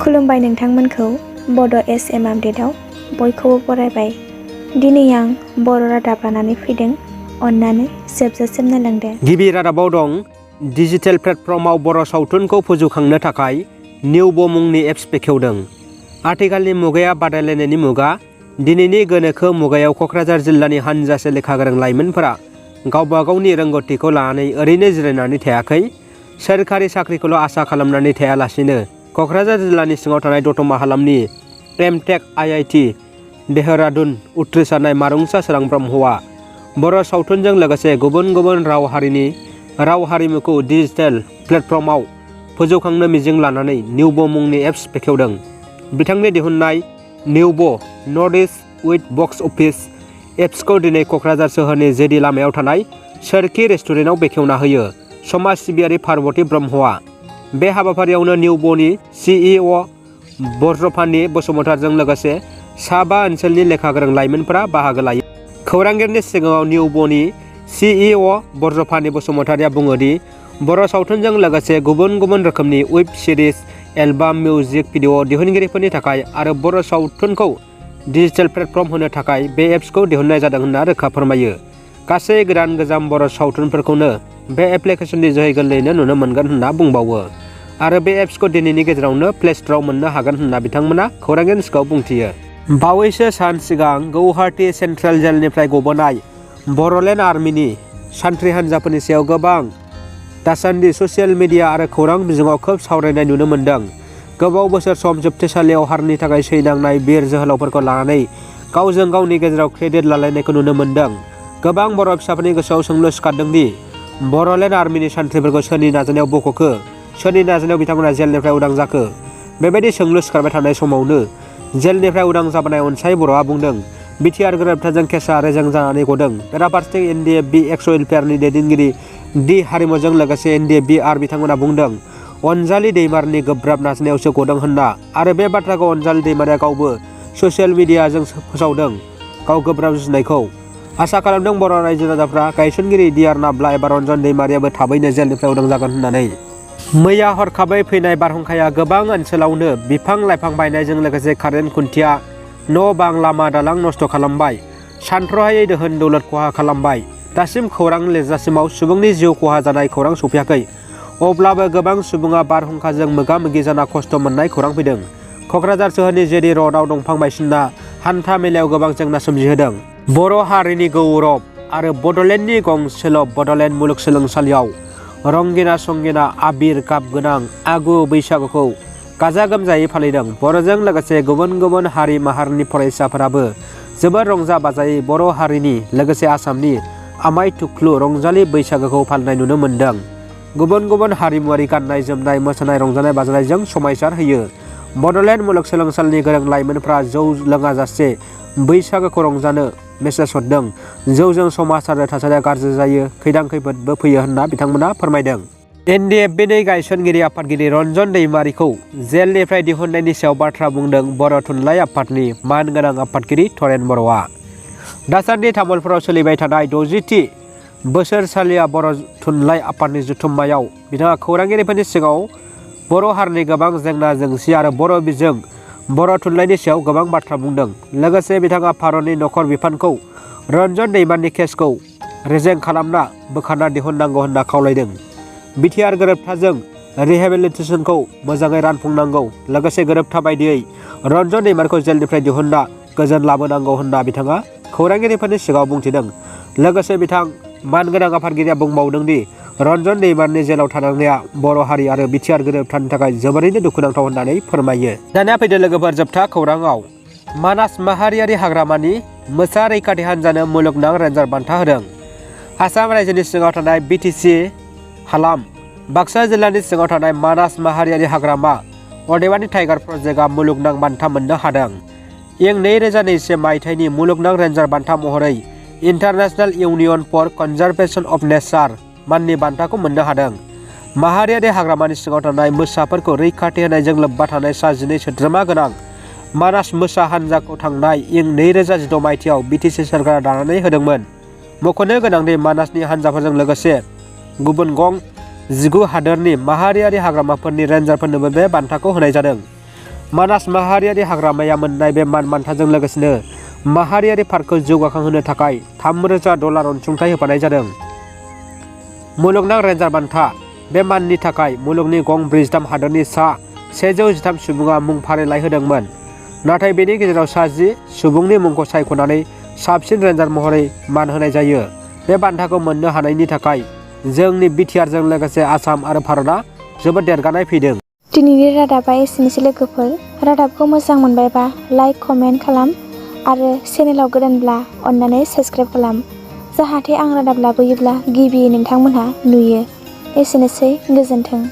खुलुमबाय नोंथांमोनखौ बड' एसएम आपडेटआव बयखौबो बरायबाय। दिनै आं बर' रादाब लानानै फैदों, अन्नानै जोबजासिम नायलांदो। गिबि रादाबाव दं डिजिटेल प्लेटफर्माव बर' सावथुनखौ फोजौखांनो थाखाय निउब' मुंनि एप्स बेखेवदों। आथिखालनि मुगाया बादायलायनायनि मुगा। दिनैनि गोनोखो मुगायाव क'क्राझार जिल्लानि हानजासे लेखा गोरों लाइमोनफोरा गावबा गावनि रोंगौथिखौ लानानै ओरैनो जिरायनानै थायाखै। सोरखारि साख्रिखौल' आसा खालामनानै थायालासिनो क'क्राझार जिल्लानि सिङाव थानाय दतमा हालामनि एमटेक आईआईटी देहरादुन उथ्रिसारनाय मारुंसा सोरां ब्रह्मआ बर' सावथुनजों लोगोसे गुबुन गुबुन राव हारिमुखौ डिजिटेल प्लेटफर्माव फोजौखांनो मिजिं लानानै निउब' मुंनि एप्स बेखेवदों। बिथांनि दिहुननाय निउब' north east with box office एप्सखौ दिनै क'क्राझार सोहोरनि जेडि लामायाव थानाय सोरखि रेस्टुरेन्टआव बेखेवना होयो समाज सिबियारि पार्बती ब्रह्मआ। बे हाबाफारियावनो निउब'नि सिइअ बज्रफानि बसुमतारजों लोगोसे सा5 ओनसोलनि लेखा गोरों लाइमोनफोरा बाहागो लायो। खौरांगिरिनि सिगाङाव निउब'नि सिइअ बज्रफानि बसुमतारिया बुङोदि बर' सावथुनजों लोगोसे गुबुन गुबुन रोखोमनि web series, album, music video दिहुनगिरिफोरनि थाखाय आरो बर' सावथुनखौ डिजिटेल प्लेटफर्म होनो थाखाय बे एप्सखौ दिहुननाय जादों होनना रोखा फोरमायो। गासै गोदान गोजाम बर' सावथुनफोरखौनो बे एप्लिकेशननि जोहै गोरलैयैनो नुनो मोनगोन होनना बुंबावो आरो बे एप्सखौ दिनैनि गेजेरावनो प्ले स्ट'राव मोननो हागोन होनना बिथांमोना खौरांगिरिनि सिगाङाव बुंथियो। बावैसो सान सिगां गौहाटी सेन्ट्रेल जेलनिफ्राय गबोनाय बड'लेण्ड आर्मिनि सान्थ्रि हान्जाफोरनि सायाव गोबां दासान्दि ससियेल मिडिया आरो खौरां बिजोङाव खोब सावरायनाय नुनो मोन्दों। गोबाव बोसोर सम जोबथेसालियाव हारिनि थाखाय सैनांनाय बिर जोहोलावफोरखौ लानानै गावजों गावनि गेजेराव क्रेडिट लालायनायखौ नुनो मोन्दों। गोबां बर' फिसाफोरनि गोसोआव सोंलु सिखारदों दि बड'लेण्ड आर्मिनि सान्थ्रिफोरखौ सोरनि नाजानायाव बख'खो, सोरनि नाजानायाव बिथांमोना जेलनिफ्राय उदां जाखो। बेबायदि सोंलु सिखारबाय थानाय समावनो जेलनिफ्राय उदां जाबोनाय अनसाय बर'आ बुंदों बिटिआर गोरोबथाजों केसआ रेजें जानानै गदों। बेराफारसेथिं एनडिएफबि एक्स वेलफेयारनि दैदेनगिरि डि हारिमुजों लोगोसे एनडिएफबि आर बिथांमोना बुंदों अनजालि दैमारनि गोब्राब नाजानायावसो गदों होनना आरो बे बाथ्राखौ अनजालि दैमारिया गावबो ससियेल मिडियाजों फोसावदों गाव गोब्राब जुजिनायखौ। आसा खालामदों बर' रायजो राजाफ्रा गायसनगिरि डि आर नाब्ला एबा रन्जन दैमारियाबो थाबैनो जेलनिफ्राय उदां जागोन होननानै। मैया हरखाबै फैनाय बारहुंखाया गोबां ओनसोलावनो बिफां लाइफां बायनायजों लोगोसे कारेन्ट खुन्थिया, न' बां, लामा दालां नस्थ' खालामबाय, सानथ्र'हायै दोहोन दौलत खहा खालामबाय। दासिम खौरां लिरजासिमाव सुबुंनि जिउ खहा जानाय खौरां सफैयाखै। अब्लाबो गोबां सुबुङा बारहुंखाजों मोगा मोगि जाना खस्थ' मोननाय खौरां फैदों। क'क्राझार सोहोरनि जेडि रडआव दंफां बायसिनना हान्था मेलायाव गोबां जेंना सोमजिहोदों। बर' हारिनि गौरब आरो बड'लेण्डनि गंसेल' बड'लेण्ड मुलुगसोलोंसालियाव रंगिना संगिना आबिर गाब गोनां आगु बैसागुखौ गाजा गोमजायै फालिदों। बर'जों लोगोसे गुबुन गुबुन हारि माहारिनि फरायसाफोराबो जोबोद रंजा बाजायै बर' हारिनि लोगोसे आसामनि आमाय थुख्लु रंजालि बैसागोखौ फालिनाय नुनो मोन्दों। गुबुन गुबुन हारिमुवारि गाननाय जोमनाय, मोसानाय, रंजानाय बाजानायजों समायसार होयो। बड'लेण्ड मुलुगसोलोंसालिनि गोरों लाइमोनफ्रा जौ लोङाजासे बैसागोखौ रंजानो मेसेज हरदों। जौजों समाज आरो थासारिया गाज्रि जायो, खैदां खैफोदबो फैयो होनना बिथांमोना फोरमायदों। एनडिएफबिनि गायसनगिरि आफादगिरि रन्जन दैमारिखौ जेलनिफ्राय दिहुननायनि सायाव बाथ्रा बुंदों बर' थुनलाइ आफादनि मानगोनां आफादगिरि धरेन बर'आ। दासान्दि तामुलपुराव सोलिबाय थानाय 60थि बोसोरसालिया बर' थुनलाइ आफादनि जथुम्मायाव बिथाङा खौरांगिरिफोरनि सिगाङाव बर' हारिनि गोबां जेंना जेंसि आरो बर' बिजों, बर' थुनलाइनि सायाव गोबां बाथ्रा बुंदों। लोगोसे बिथाङा भारतनि नखर बिफानखौ रन्जन दैमारिनि केसखौ रेजें खालामना बोखारना दिहुननांगौ होनना खावलायदों। बिटिआर गोरोबथाजों रिहेबिलिटेसनखौ मोजाङै रानफुंनांगौ, लोगोसे गोरोबथा बायदियै रन्जन दैमारिखौ जेलनिफ्राय दिहुनना गोजोन लाबोनांगौ होनना बिथाङा खौरांगिरिफोरनि सिगाङाव बुंथिदों। लोगोसे बिथां मानगोनां आफादगिरिया बुंबावदों दि रन्जन दैमारिनि जेलाव थानांनाया बर' हारि आरो बिटिआर गोरोबथानि थाखाय जोबोरैनो दुखुनांथाव होननानै फोरमायो। दानिया फैदो लोगोफोर जोबथा खौराङाव। मानास माहारियारि हाग्रामानि मोसा रैखाथि हान्जानो मुलुगनां रेन्जार बान्था होदों। आसाम रायजोनि सिङाव थानाय बिटिसि हालाम बाक्सा जिल्लानि सिङाव थानाय मानास माहारियारि हाग्रामा अदेबानि टाइगार प्रजेक्टआ मुलुगनां बान्था मोननो हादों। इं 2021 मायथाइनि मुलुगनां रेन्जार बान्था महरै international union for conservation of nature माननि बान्थाखौ मोननो हादों। माहारियारि हाग्रामानि सिङाव थानाय मोसाफोरखौ रैखाथि होनायजों लोब्बा थानाय 12 सोद्रोमा गोनां मानास मोसा हान्जाखौ थांनाय इं 2016 मायथाइयाव बिटिसि सोरखारा दानानै होदोंमोन। मख'नो गोनांदि मानासनि हान्जाफोरजों लोगोसे गुबुन गं 19 हादोरनि माहारियारि हाग्रामाफोरनि रेन्जारफोरनोबो बे बान्थाखौ होनाय जादों। मानास माहारियारि हाग्रामाया मोननाय बे मान बान्थाजों लोगोसेनो माहारियारि पार्कखौ जौगाखांहोनो थाखाय $3,000 अनसुंथाइ होफानाय जादों। मुलुगनां रेन्जार बान्था बे माननि थाखाय मुलुगनि गं 43 हादोरनि सा 113 सुबुङा मुं फारिलाइ होदोंमोन। नाथाय बेनि गेजेराव सा 10 सुबुंनि मुंखौ सायख'नानै साबसिन रेन्जार महरै मान होनाय जायो। बे बान्थाखौ मोननो हानायनि थाखाय जोंनि बिटिआरजों लोगोसे आसाम आरो भारतआ जोबोद देरगानाय फैदों। दिनैनि रादाबा एसेनोसै लोगोफोर। रादाबखौ मोजां मोनबायबा लाइक कमेन्ट खालाम आरो चेनेलाव गोदानब्ला अन्नानै साबस्क्राइब खालाम, जाहाथे आं रादाब लाबोयोब्ला गिबियै नोंथांमोनहा नुयो। एसेनोसै, गोजोन्थों।